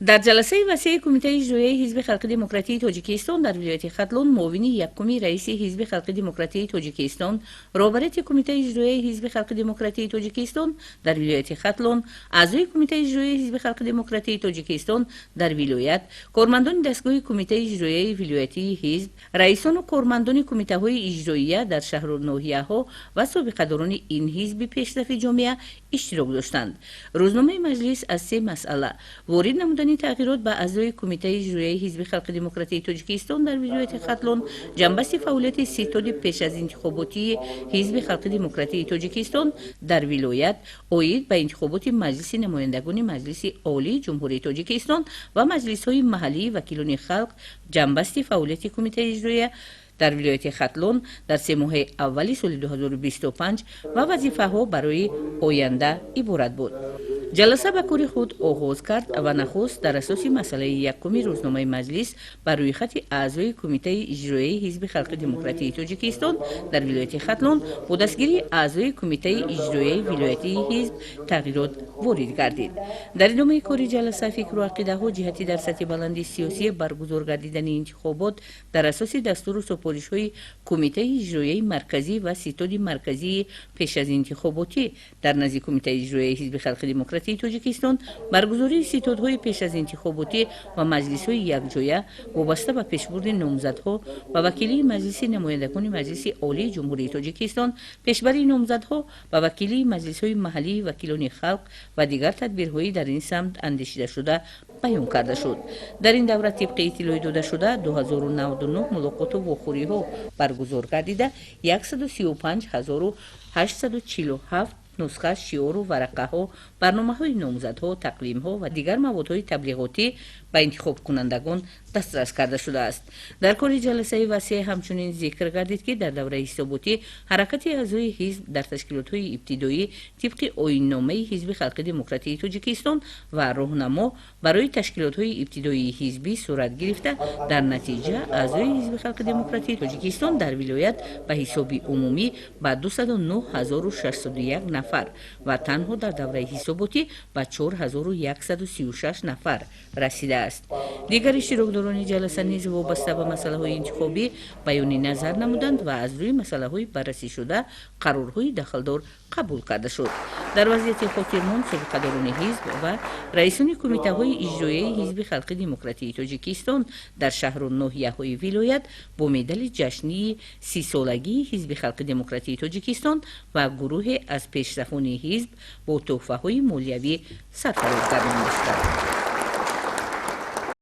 Дар ҷаласаи васеи Кумитаи иҷроияи Ҳизби халқи демократии Тоҷикистон дар вилояти Хатлон муовини якуми раиси Ҳизби халқи демократии Тоҷикистон, роҳбарияти Кумитаи иҷроияи Ҳизби халқи демократии Тоҷикистон дар вилояти Хатлон, аъзои Кумитаи иҷроияи Ҳизби халқи демократии Тоҷикистон дар вилоят, кормандони дастгоҳи Кумитаи иҷроияи вилоятии ҳизб, раисону кормандони кумитаҳои иҷроия дар шаҳру ноҳияҳо ва собиқадорони ин ҳизби пешсафи ҷомеа иштирок доштанд. Рӯзномаи маҷлис аз се масъала: ворид намудани тағйирот ба аъзои Кумитаи иҷроияи Ҳизби халқи демократии Тоҷикистон дар вилояти Хатлон, ҷанбасти фаъолияти ситоди пеш аз интихоботии Ҳизби халқи демократии Тоҷикистон дар вилоят оид ба интихоботи Маҷлиси намояндагони Маҷлиси Олии Ҷумҳурии Тоҷикистон ва маҷлисҳои маҳаллии вакилони халқ, ҷанбасти фаъолияти Кумитаи иҷроия дар вилояти Хатлон дар 3 моҳаи аввали соли 2025 ва вазифаҳо барои оянда иборат буд. Ҷаласа ба кори худ оғоз кард ва нахуст дар асоси масъалаи якуми рӯзномаи маҷлис ба рӯйхати аъзои Кумитаи иҷроияи Ҳизби халқи демократии Тоҷикистон дар вилояти Хатлон бо дастгирии аъзои Кумитаи иҷроияи вилоятии ҳизб тағйирот ворид гардид. Дар идомаи кори ҷаласа фикру ақидаҳо ҷиҳати дар сатҳи баланди сиёсӣ баргузор гардидани интихобот дар асоси дастуру супоришҳои Кумитаи иҷроияи марказӣ ва ситоди марказии пеш аз интихоботӣ дар назди Кумитаи иҷроияи Ҳизби халқи демократии Тоҷикистон, баргузории ситодҳои пеш аз интихоботӣ ва маҷлисҳои якҷоя вобаста ба пешбурди номзадҳо ба вакилии Маҷлиси намояндагони Маҷлиси Олии Ҷумҳурии Тоҷикистон, пешбарии номзадҳо ба вакилии маҷлисҳои маҳаллии вакилони халқ ва дигар тадбирҳои дар ин самт андешидашуда баён карда шуд. Дар ин давра, тибқи иттилои додашуда, 2099 мулоқоту вохӯриҳо баргузор гардида, 135 847 нусха шиору варақаҳо, барномаҳои номзадҳо, тақвимҳо ва дигар маводҳои таблиғотӣ ба интихобкунандагон дастрас карда шудааст. Дар кори ҷаласаи васеъ ҳамчунин зикр гардид, ки дар давраи ҳисоботӣ ҳаракати аъзои ҳизб дар ташкилотҳои ибтидоӣ тибқи оинномаи Ҳизби халқи демократии Тоҷикистон ва роҳнамо барои ташкилотҳои ибтидоии ҳизбӣ сурат гирифта, дар натиҷа аъзои Ҳизби халқи демократии Тоҷикистон дар вилоят ба ҳисоби умумӣ ба 209 601 нафар ва танҳо дар давраи ҳисоботӣ ба 4136 нафар расидааст. Дигар иштирокдорони ҷаласа низ вобаста ба масъалаҳои интихобӣ баёни назар намуданд ва аз рӯи масъалаҳои баррасӣшуда қарорҳои дахлдор қабул карда шуд. Дар вазъияти хотирмон собиқадорони ҳизб ва раисони кумитаҳои иҷроияи Ҳизби халқи демократии Тоҷикистон дар шаҳру ноҳияҳои вилоят бо медали ҷашнии 30-солагии Ҳизби халқи демократии Тоҷикистон ва гурӯҳе аз пешсафони ҳизб бо тӯҳфаҳои молиявӣ сарфароз гардонида шуданд.